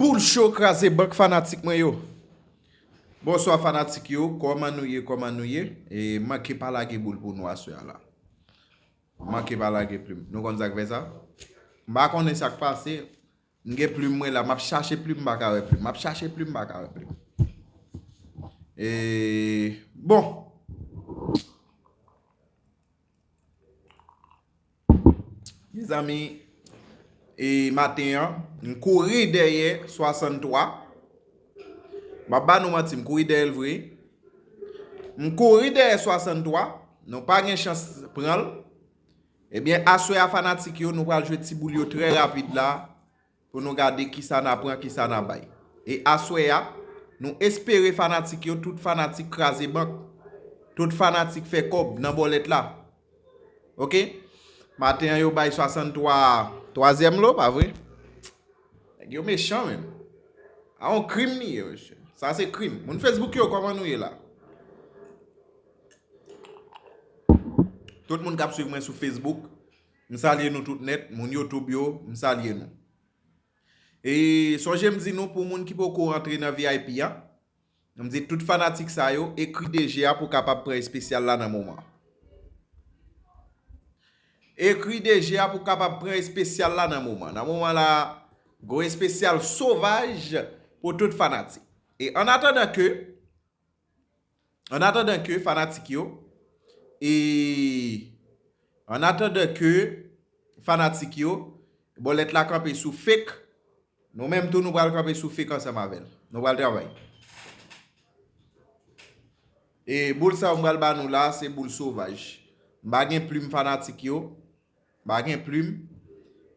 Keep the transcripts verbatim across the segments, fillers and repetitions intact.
Boul cho kraze bank fanatik mwen yo. Bonswa fanatik yo, kòman nou ye, kòman nou ye? E manke pa lage boul pou nou aswè a la. Manke pa lage plim. Nou konn sa k fè sa? M pa konnen sa k pase. M gen plim mwen la, m ap chache plim, m pa ka wè plim. M ap chache plim, m pa ka wè plim. E, bon. Mezanmi, e maten an, m kouri dèyè swasanntwa. M ap ba nou manti, m kouri dèyè l vre. M kouri dèyè swasanntwa, nou pa gen chans pran l. Ebyen, aswè a fanatik yo, nou pral jwe ti boul yo trè rapid la. Pou nou gade kisa n a pran, kisa n a bay. E aswè a, nou espere fanatik yo, tout fanatik kraze bank, tout fanatik fè kòb nan bòlèt la. Oke? Maten an, yo bay swasanntwa, twazyèm lo, pa vre? Nèg yo mechan, menm. A yon krim li ye, mesye. Sa se krim. Moun Facebook yo, kòman nou ye la? Tout moun k ap swiv mwen sou Facebook, m salye nou tout nèt. Moun YouTube yo, m salye nou. E sonje m di nou pou moun ki poko antre nan V I P a, m di tout fanatik sa yo, ekri D G a pou kapab pran espesyal la nan moman. Ekri D G a pou kapab pran espesyal la nan moman. Nan moman la, gwo espesyal sovaj pou tout fanatik. E an atandan ke An atandan ke fanatik yo, e an atandan ke fanatik yo, bòlèt la kanpe sou fake, nou menm tou nou pral kanpe sou fake ansanm avè l. Nou pral travay. E boul sa yo m pral ba nou la, se boul sovaj. M pa gen plim fanatik yo, m pa gen plim.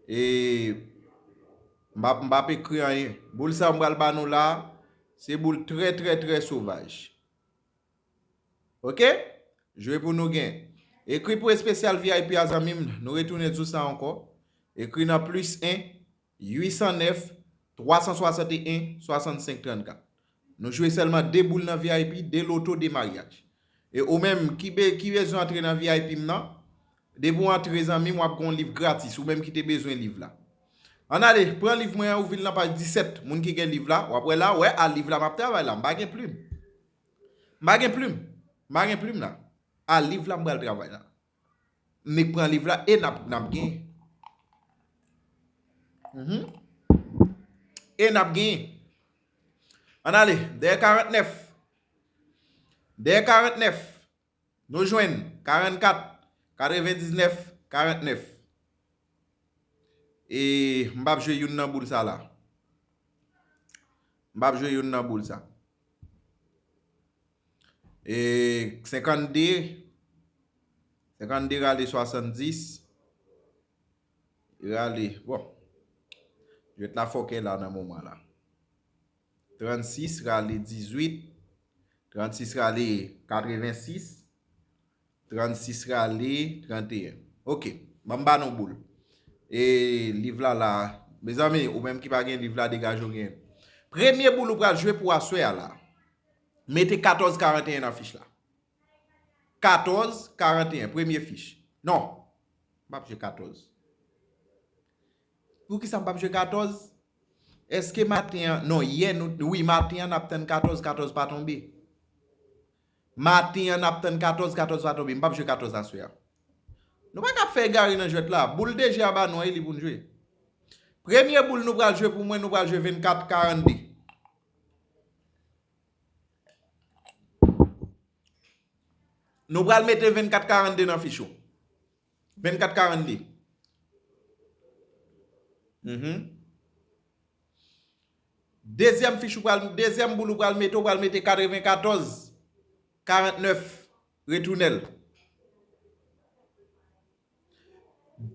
E m p ap, m p ap ekri anyen. Boul sa yo m pral ba nou la, se boul trè, trè, trè sovaj. Oke? Jwe pou nou gen. Ekri pou espesyal V I P a, zanmi m, nou retounen di w sa ankò. Ekri nan plis en, uit san nèf, twa san swasanteyen, swasannsenk trannkat. Nou jwe sèlman de boul nan V I P, de loto, de maryaj. E ou menm ki be-, ki bezwen antre nan V I P m nan, depi w antre, zanmi m, w ap gen yon liv gratis, ou menm ki te bezwen liv la. Ann ale, pran liv mwen an, ouvri l nan paj disèt. Moun ki gen liv la, w ap wè la, wè, a liv la m ap travay la, m pa gen plim. M pa gen plim. M pa gen plim la. A liv la m pral travay la. M nik pran liv la e n ap, n ap genyen. Mhm. E n ap genyen. Ann ale, dèyè karantnèf. Dèyè karantnèf. Nou jwenn karannkat, katrevendiznèf, karantnèf. E m p ap jwe youn nan boul sa la. M p ap jwe youn nan boul sa. E senkannde, senkannde rale swasanndis, rale, bon, jwèt la fòkè la nan moman la. Trannsis rale dizuit, trannsis rale katrevensis, trannsis rale tranteyen. Oke, ban m ba nou boul. E liv la la, mezanmi, ou menm ki pa gen liv la, degaje w gen. Premye boul ou pral jwe pou aswè a la. Mete katòz karanteyen nan fich la. Katòz karanteyen, premye fich. Non, m p ap jwe katòz. Poukisa m p ap jwe katòz? Èske maten an, non, yè nou, wi, maten an n ap tann katòz, katòz pa tonbe. Maten an n ap tann katòz, katòz pa tonbe. M p ap jwe katòz aswè a. Nou pa ka ap fè egare nan jwèt la. Boul de je a ba nou an, e li pou n jwe. Premye boul nou pral jwe pou mwen, nou pral jwe vennkat karannde. Nou pral mete vennkat karannde nan fich ou. Vennkat karannde. Mhm. Dezyèm fich ou pral, dezyèm boul ou pral mete, ou pral mete katrevenkatòz karantnèf, retounen l.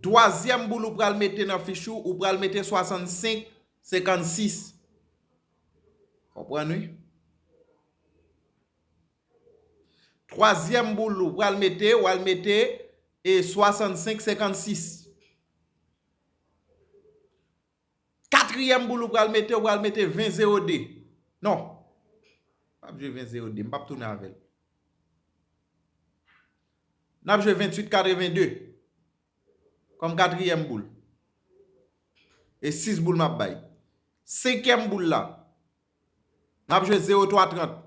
Twazyèm boul ou pral mete nan fich ou, ou pral mete swasannsenk senkannsis. Konprann, wi? Twazyèm boul ou pral mete, ou al mete, e, swasannsenk senkannsis. Katriyèm boul ou pral mete, ou pral mete ven zewo de. Non. M p ap jwe ven zewo de, m p ap tounen avè l. N ap jwe venntuit katrevende. Kòm katriyèm boul. E sis boul m ap bay. Senkyèm boul la, n ap jwe zewo twa trant.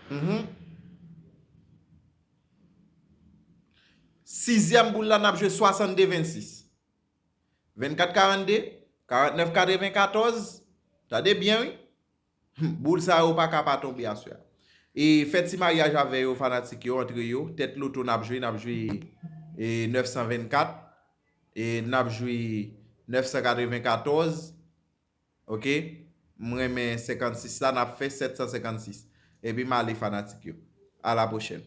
Mhm. Sizyèm boul la, n ap jwe swasannde vennsis. Vennkat karannde, karantnèf katrevenkatòz. Tande byen, wi. Boul sa yo pa ka pa tonbe aswè a. E fè ti maryaj avè yo, fanatik yo, antre yo. Tèt loto n ap jwe, n ap jwe e, nèf san vennkat. E n ap jwe nèf san katrevenkatòz. Oke? M renmen senkannsis la, n ap fè sèt san senkannsis. Epi m ale fanatik yo. A la pwochèn.